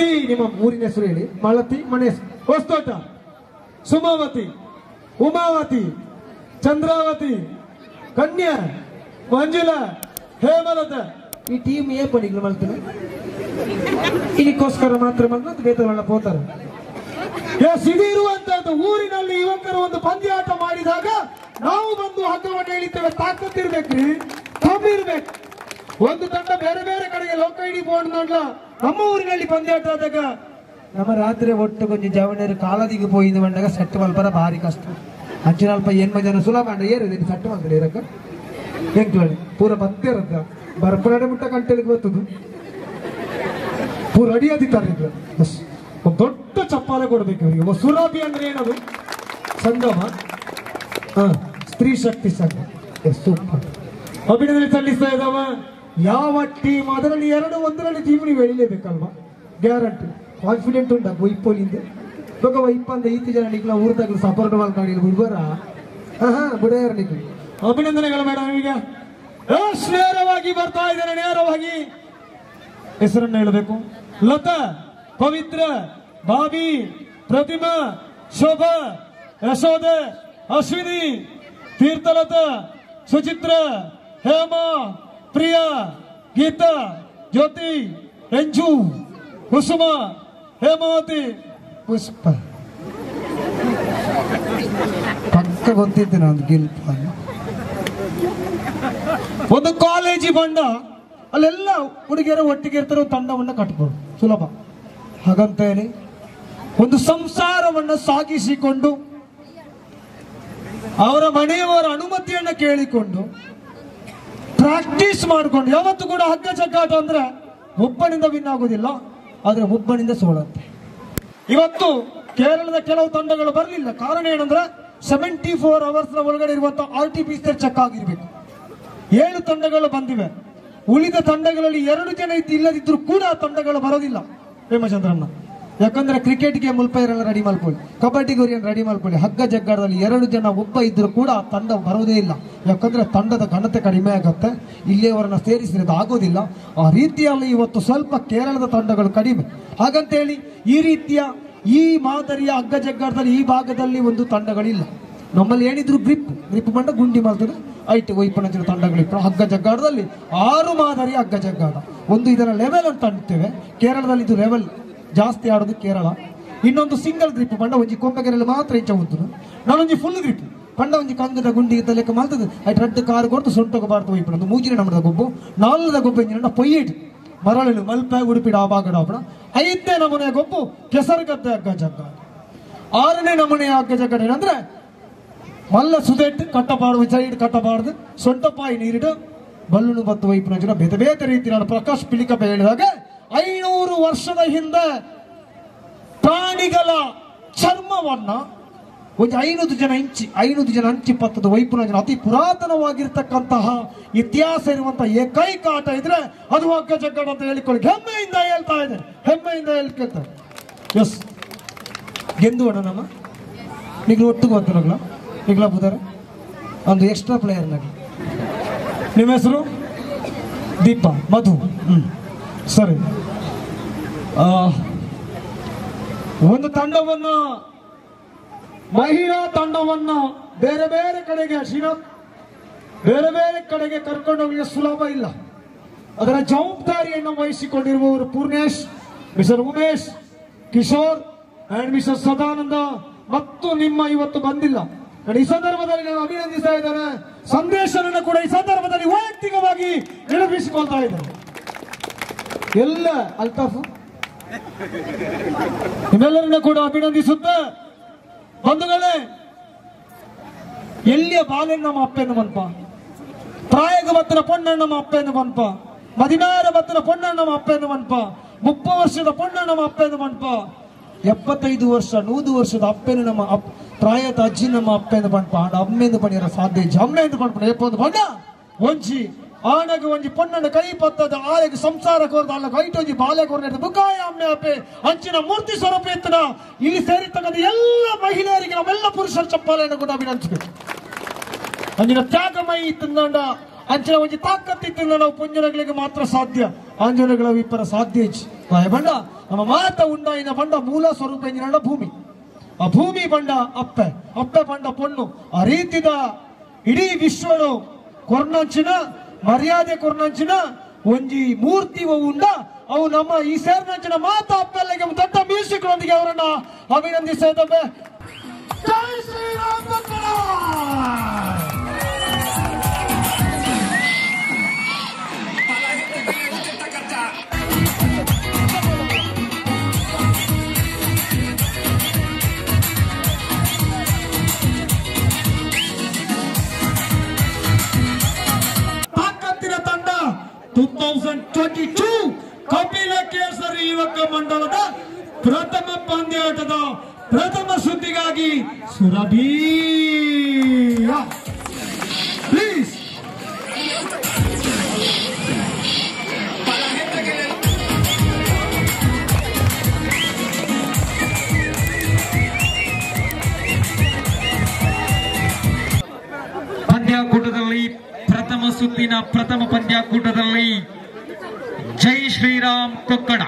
ಮಾಳತಿ, ನಿಮ್ಮ ಊರಿನ ಹೆಸರು ಹೇಳಿ. ಮಾಳತಿ, ಮನೆ ಹೊಸತೋಟ, ಸುಮಾವತಿ, ಉಮಾವತಿ, ಚಂದ್ರಾವತಿ, ಕನ್ಯಾ, ಮಂಜುಳಾ, ಹೇಮಲತಾ. ಈ ಟೀಮ್ ಏ ಪಡಿಗಳು ಮಾಡ್ತಾರೆ, ಇದಕ್ಕೋಸ್ಕರ ಮಾತ್ರ ಬಂದು ಬೇತವನ್ನ ಪೋತಾರೆ. ಎಸ್, ಇದು ಇರುವಂತಹದ್ದು ಊರಿನಲ್ಲಿ ಯುವಕರು ಒಂದು ಪಂದ್ಯಾಟ ಮಾಡಿದಾಗ ನಾವು ಬಂದು ಹಗ್ಗವನ್ನು ಎಳಿತೇವೆ. ತಾಕತ್ತಿರ್ಬೇಕ್ರಿ, ಇರ್ಬೇಕು. ಒಂದು ತಂಡ ಬೇರೆ ಬೇರೆ ಕಡೆಗೆ ಲೋಕ ಇಡೀ ಬೋರ್ಡ್. ನಮ್ಮ ಊರಿನಲ್ಲಿ ಪಂದ್ಯಾಟ ಆದಾಗ ನಮ್ಮ ರಾತ್ರಿ ಒಟ್ಟು ಕೊಂಚ ಜವಣರು ಕಾಲದಿಗೆ ಪೋయింದು ಬಂದಾಗ ಸೆಟ್ ಮಲ್ಪರ ಭಾರಿ ಕಷ್ಟ. ಅಂಚಿನಲ್ಪ ಏನ್ಮ ಜನ ಸುಲಭ ಅಂಡ ಏರಿದೆ ಸೆಟ್ ಮಲ್ತಾರೆ ಇರಕ್ಕ ಎಂಕ್ಲಡೆ ಪೂರ ಬತ್ತೆ ಇರತ್ತ ಬರ್ಪನಡೆ ಮುಟ್ಟ ಕಂಟೆಲಿಗೆ ಬರ್ತದೆ, ಪೂರ ರೆಡಿ ಆದಿತ್ತಾರೆ. ಒಂದು ದೊಡ್ಡ ಚಪ್ಪಾಳೆ ಕೊಡ್ಬೇಕು ಇವರಿಗೆ. ಸುರಾಬಿ ಅಂದ್ರೆ ಏನದು? ಸಂಗಮ, ಸ್ತ್ರೀ ಶಕ್ತಿ ಸಂಘ. Yes, super. ಅಭಿನಂದನೆ ಸಲ್ಲಿಸ್ತಾ ಇದ್ದಾವ. ಯಾವ ಟೀಮ್ ಅದರಲ್ಲಿ ಎರಡು ಒಂದರಲ್ಲಿ ಟೀಮ್ ನೀವು ಎಳಿಲೇಬೇಕಲ್ವಾ, ಗ್ಯಾರಂಟಿ. ಕಾನ್ಫಿಡೆಂಟ್ ಉಂಟಾ ವೈಪೋಲಿಂದ ಇವಾಗ ವೈಪಂದ ಈತಿ ಜನ ನಿಕ್ಲ ಊರ್ದಾಗ್ಲು ಸಪೋರ್ಟ್ ಮಾಡ್ಕೊಂಡು ಬಿಡ್ಬಾರ. ಹಾ, ಬಿಡಯಾರ ನಿಕ್ಲು. ಅಭಿನಂದನೆಗಳು ಮೇಡಮ್. ಈಗ ನೇರವಾಗಿ ಬರ್ತಾ ಇದ್ದಾರೆ, ನೇರವಾಗಿ ಹೆಸರನ್ನು ಹೇಳಬೇಕು. ಲತಾ, ಪವಿತ್ರ, ಬಾಬಿ, ಪ್ರತಿಮಾ, ಶೋಭಾ, ಯಶೋದೆ, ಅಶ್ವಿನಿ, ತೀರ್ಥಲತಾ, ಸುಚಿತ್ರ, ಹೇಮಾ, ಪ್ರಿಯಾ, ಗೀತಾ, ಜ್ಯೋತಿ, ಎಂಜು, ಕುಸುಮ, ಹೇಮಾವತಿ, ಪುಷ್ಪ. ಪಕ್ಕ ಗೊತ್ತಿದ್ದೆ ನಾನು ಗೆಲ್ಪ. ಒಂದು ಕಾಲೇಜಿ ಬಂಡ ಅಲ್ಲೆಲ್ಲ ಹುಡುಗಿಯರು ಒಟ್ಟಿಗೆ ಇರ್ತಾರೆ, ತಂಡವನ್ನು ಕಟ್ಬೋದು ಸುಲಭ. ಹಾಗಂತ ಹೇಳಿ ಒಂದು ಸಂಸಾರವನ್ನು ಸಾಗಿಸಿಕೊಂಡು ಅವರ ಮನೆಯವರ ಅನುಮತಿಯನ್ನು ಕೇಳಿಕೊಂಡು ಪ್ರಾಕ್ಟೀಸ್ ಮಾಡಿಕೊಂಡು, ಯಾವತ್ತು ಕೂಡ ಹಗ್ಗ ಜಗ್ಗಾಟ ಅಂದ್ರೆ ಒಬ್ಬನಿಂದ ವಿನ್ ಆಗೋದಿಲ್ಲ, ಆದ್ರೆ ಒಬ್ಬನಿಂದ ಸೋಲಂತೆ. ಇವತ್ತು ಕೇರಳದ ಕೆಲವು ತಂಡಗಳು ಬರಲಿಲ್ಲ. ಕಾರಣ ಏನಂದ್ರೆ 74 ಅವರ್ಸ್ ನ ಒಳಗಡೆ ಇರುವಂತಹ RT-PCR check ಆಗಿರ್ಬೇಕು. 7 ತಂಡಗಳು ಬಂದಿವೆ. ಉಳಿದ ತಂಡಗಳಲ್ಲಿ 2 ಜನ ಇಲ್ಲದಿದ್ರು ಕೂಡ ತಂಡಗಳು ಬರೋದಿಲ್ಲ ಹೇಮಚಂದ್ರನ್ನ. ಯಾಕಂದ್ರೆ ಕ್ರಿಕೆಟ್ಗೆ ಮುಲ್ಪೈರೆಲ್ಲ ರೆಡಿ ಮಾಡ್ಕೊಳ್ಳಿ, ಕಬಡ್ಡಿಗೆ ಅವ್ರಿಗೆ ರೆಡಿ ಮಾಡ್ಕೊಳ್ಳಿ. ಹಗ್ಗ ಜಗ್ಗಾಡದಲ್ಲಿ 2 ಜನ ಒಬ್ಬ ಇದ್ರು ಕೂಡ ಆ ತಂಡ ಬರೋದೇ ಇಲ್ಲ. ಯಾಕಂದ್ರೆ ತಂಡದ ಘನತೆ ಕಡಿಮೆ ಆಗುತ್ತೆ, ಇಲ್ಲಿಯವರನ್ನ ಸೇರಿಸಿರೋದು ಆಗೋದಿಲ್ಲ. ಆ ರೀತಿಯಲ್ಲಿ ಇವತ್ತು ಸ್ವಲ್ಪ ಕೇರಳದ ತಂಡಗಳು ಕಡಿಮೆ. ಹಾಗಂತೇಳಿ ಈ ರೀತಿಯ ಈ ಮಾದರಿಯ ಹಗ್ಗ ಜಗ್ಗಾಟದಲ್ಲಿ ಈ ಭಾಗದಲ್ಲಿ ಒಂದು ತಂಡಗಳಿಲ್ಲ. ನಮ್ಮಲ್ಲಿ ಏನಿದ್ರು ಗ್ರಿಪ್ ಗ್ರಿಪ್ ಮಂಡ ಗುಂಡಿ ಮಾಡ್ತದೆ ಐಟ್ ವೈಪಣಂಚಿನ ತಂಡಗಳಿತ್ತು. ಹಗ್ಗ ಜಗ್ಗಾಟದಲ್ಲಿ 6 ಮಾದರಿಯ ಹಗ್ಗ ಜಗ್ಗಾಟ. ಒಂದು ಇದರ ಲೆವೆಲ್ ಅಂತ ಅಂತೇವೆ. ಕೇರಳದಲ್ಲಿ ಇದು ಲೆವೆಲ್ ಜಾಸ್ತಿ ಆಡೋದು ಕೇರಳ. ಇನ್ನೊಂದು ಸಿಂಗಲ್ ಗ್ರಿಪ್ ಪಂಡ ಒಂಜಿ ಕೊಂಬೆಗೆರೆಯಲ್ಲಿ ಮಾತ್ರ ಇಂಚ ಉಂಟು. ನಾನೊಂಜಿ ಫುಲ್ ಗ್ರಿಪ್ ಪಂಡ ಒಂಜಿ ಕಂಗದ ಗುಂಡಿ ಲೆಕ್ಕ ಮಾಡ್ತದೆ. ಐಟ್ ರಡ್ಡು ಕಾರು ಕೊಡ್ತು ಸೊಂಟೋಗಬಾರ್ದು ವೈಪಣಂದು. ಮೂಜಿನ ನಮ್ಮದ ಗೊಬ್ಬು, ನಾಲ್ದ ಗೊಬ್ಬು ಇಂಜಿನ ಪೊಯ್ಯೇಟು ಮರಳು ಮಲ್ಪೆ ಉಡುಪಿಡ ಆ ಭಾಗಡ ಆಪಣ. 5ನೇ ನಮೂನೆಯ ಗೊಬ್ಬು ಕೆಸರುಗದ್ದೆ ಹಗ್ಗ ಜಗ್ಗಾಟ. 6ನೇ ನಮೂನೆಯ ಹಗ್ಗ ಜಗ್ಗಾಟ ಏನಂದ್ರೆ ಮಲ್ಲ ಸುದೆಟ್ಟು ಕಟ್ಟಬಾರ್ದು, ಸೈಡ್ ಕಟ್ಟಬಾರ್ದು, ಸೊಂಟಪಾಯಿ ನೀರಿಡು ಬಲ್ಲುನು ಮತ್ತು ವೈಪುನಂಚಿನ ಬೇರೆ ಬೇರೆ ರೀತಿ. ನಾನು ಪ್ರಕಾಶ್ ಪಿಲಿಕಪ್ಪ ಹೇಳಿದಾಗ 500 ವರ್ಷದ ಹಿಂದೆ ಪ್ರಾಣಿಗಳ ಚರ್ಮವನ್ನ ಒಂದು 500 ಜನ ಇಂಚಿ 500 ಜನ ಅಂಚಿ ಪತ್ತದ ವೈಪುನಂಚಿನ ಅತಿ ಪುರಾತನವಾಗಿರ್ತಕ್ಕಂತಹ ಇತಿಹಾಸ ಇರುವಂತಹ ಏಕೈಕ ಆಟ ಇದ್ರೆ ಅದು ಹಗ್ಗ ಜಗ್ಗಾಟ ಅಂತ ಹೇಳಿಕೊಳ್ಳಿ ಹೆಮ್ಮೆಯಿಂದ ಹೇಳ್ತಾ ಇದ್ದಾರೆ, ಹೆಮ್ಮೆಯಿಂದ ಹೇಳ್ಕೊಳ್ತಾರೆ. ಎಸ್, ಗೆಂದು ಅಣ್ಣ ನಮ್ಮ ನಿಗ್ಲು ಒಟ್ಟಿಗೆ ಗೊತ್ತಿರಲ್ಲ ನಿಗ್ಲ ಬುದಾರೆ ಒಂದು ಎಕ್ಸ್ಟ್ರಾ ಪ್ಲೇಯರ್ನಾಗಿ. ನಿಮ್ಮ ಹೆಸರು? ದೀಪಾ ಮಧು. ಸರಿ, ಒಂದು ತಂಡವನ್ನು, ಮಹಿಳಾ ತಂಡವನ್ನು ಬೇರೆ ಬೇರೆ ಕಡೆಗೆ ಶ್ರೀನಾಥ್ ಬೇರೆ ಬೇರೆ ಕಡೆಗೆ ಕರ್ಕೊಂಡು ಹೋಗಲಿಕ್ಕೆ ಸುಲಭ ಇಲ್ಲ. ಅದರ ಜವಾಬ್ದಾರಿಯನ್ನು ವಹಿಸಿಕೊಂಡಿರುವವರು Purnesh, mister Umesh, Kishore and mister Sadananda ಮತ್ತು ನಿಮ್ಮ ಇವತ್ತು ಬಂದಿಲ್ಲ. ನಾನು ಈ ಸಂದರ್ಭದಲ್ಲಿ ನಾನು ಅಭಿನಂದಿಸ್ತಾ ಇದ್ದೇನೆ. ಸಂದೇಶನನ್ನು ಕೂಡ ಈ ಸಂದರ್ಭದಲ್ಲಿ ವೈಯಕ್ತಿಕವಾಗಿ ನೆನಪಿಸಿಕೊಳ್ತಾ ಇದ್ದೇನೆ. ಎಲ್ಲ ಅಲ್ತಾಫ್ ನಿಮ್ಮೆಲ್ಲರನ್ನ ಕೂಡ ಅಭಿನಂದಿಸುತ್ತ ಬಂಧುಗಳೇ, ಎಲ್ಲಿಯ ಬಾಲೆನ್ ನಮ್ಮ ಅಪ್ಪೆನ್ನು ಮನ್ಪ, ಪ್ರಾಯಗ ಬತ್ತಿನ ಪೊಣ್ಣಣ್ಣ ನಮ್ಮ ಅಪ್ಪೆನ್ನು ಮನ್ಪ, ಮದಿನಾರ ಬತ್ತಿನ ಪೊಣ್ಣಣ್ಣ ನಮ್ಮ ಅಪ್ಪೆನ್ನು ಮನ್ಪ, 30 ವರ್ಷದ ಪೊಣ್ಣಣ್ಣ ನಮ್ಮ ಅಪ್ಪೆನ್ನು ಮನ್ಪ, 75 ವರ್ಷ 100 ವರ್ಷದ ಅಪ್ಪೆನು ನಮ್ಮ ಪ್ರಾಯದ ಅಜ್ಜಿ ನಮ್ಮ ಅಪ್ಪೆಂದು ಪಣ್ಪ. ಆಂಡ ಅಮ್ಮೆಂದು ಪಣಿಯರ ಸಾಧ್ಯ ಇಜ್ಜಿ. ಅಮ್ಮೆಂದು ಪಣ್ಪಣ ಏಪೊಂದು ಪಂಡ ಒಂಜಿ ಆಣಗ ಒಂಜಿ ಪೊಣ್ಣನ ಕೈ ಪತ್ತದ ಆಯಗ ಸಂಸಾರ ಕೋರ್ದ ಅಲ್ಲ ಕೈಟೊಂಜಿ ಬಾಲೆ ಕೋರ್ದ ಬುಕಾಯ ಅಮ್ಮೆ ಅಪ್ಪೆ ಅಂಚಿನ ಮೂರ್ತಿ ಸ್ವರೂಪ ಎತ್ತನ ಇಲ್ಲಿ ಸೇರಿರ್ತಕ್ಕಂಥ ಎಲ್ಲ ಮಹಿಳೆಯರಿಗೆ ನಮ್ಮೆಲ್ಲ ಪುರುಷರ ಚಪ್ಪಾಲೆಯನ್ನು ಕೂಡ ಅಭಿನಂದಿಸಬೇಕು. ಅಂಚಿನ ತ್ಯಾಗಮಯಿ ತಿಂದಂಡ ಅಂಚಿನ ಒಂಜಿ ತಾಕತ್ತಿ ತಿಂದ ನಾವು ಪುಂಜನಗಳಿಗೆ ಮಾತ್ರ ಸಾಧ್ಯ. ಆಂಜೋನೆಗಳ ವಿಪರ ಸಾಧ್ಯ ಇಜ್ಜಿ. ಬಂಡ ನಮ್ಮ ಮಾತ ಉಂಡಾಯಿನ ಬಂಡ ಮೂಲ ಸ್ವರೂಪ ಇಂಜಿನ ಭೂಮಿ, ಆ ಭೂಮಿ ಬಂಡ ಅಪ್ಪೆ, ಅಪ್ಪೆ ಬಂಡ ಪೊಣ್ಣು. ಆ ರೀತಿದ ಇಡೀ ವಿಶ್ವಡು ಕೊರ್ನಂಚಿನ ಮರ್ಯಾದೆ ಕೊರ್ನಂಚಿನ ಒಂಜಿ ಮೂರ್ತಿ ಉಂಡ ಅವು ನಮ್ಮ ಈ ಸೇರ್ನಂಚಿನ ಮಾತ ಅಪ್ಪೆಲ್ಲಿಗೆ ದೊಡ್ಡ ಮ್ಯೂಸಿಕ್ನೊಂದಿಗೆ ಅವರನ್ನ ಅಭಿನಂದಿಸ್ತಾ ಇದ್ದೇವೆ. ಜೈ ಶ್ರೀರಾಮ್. ತಾಕತ್ತಿನ ತಂಡ 2022 ಕಪಿಲ ಕೇಸರಿ ಯುವಕ ಮಂಡಲದ ಪ್ರಥಮ ಪಂದ್ಯಾಟದ ಪ್ರಥಮ ಸುದ್ದಿಗಾಗಿ ಸುರಭಿ ಪ್ಲೀಸ್. ಪಂದ್ಯಾಕೂಟದಲ್ಲಿ ಪ್ರಥಮ ಸುತ್ತಿನ ಪ್ರಥಮ ಪಂದ್ಯಾಕೂಟದಲ್ಲಿ ಜೈ ಶ್ರೀರಾಮ್ ಕೊಕ್ಕಡ.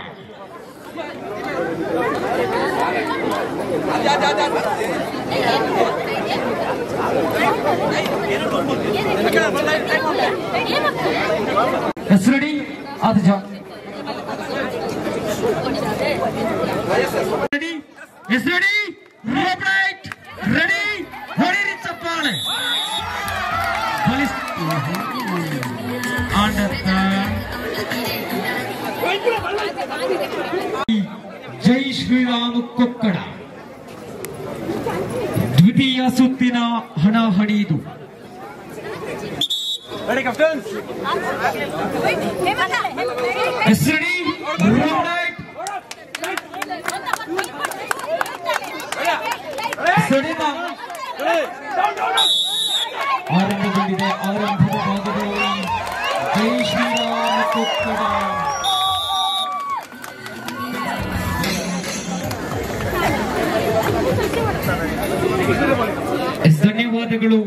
ಹೆಸರಡಿ ಆದಿಜ ರೆಡಿ ರೆಡಿ ರೈಟ್ ರೆಡಿ ಹೊಡಿರಿ ಚಪ್ಪಾಳೆ. ಜೈ ಶ್ರೀರಾಮ್ ಕೊಕ್ಕಡ ದ್ವಿತೀಯ ಸುತ್ತಿನ ಹಣಾಹಣಿ ಇದು. ಆರಂಭಗೊಂಡಿದೆ. ಆರಂಭದ ಭಾಗದಲ್ಲಿ ಜೈ ಶ್ರೀರಾಮ್ ಕೊಕ್ಕಡ. ಧನ್ಯವಾದಗಳು.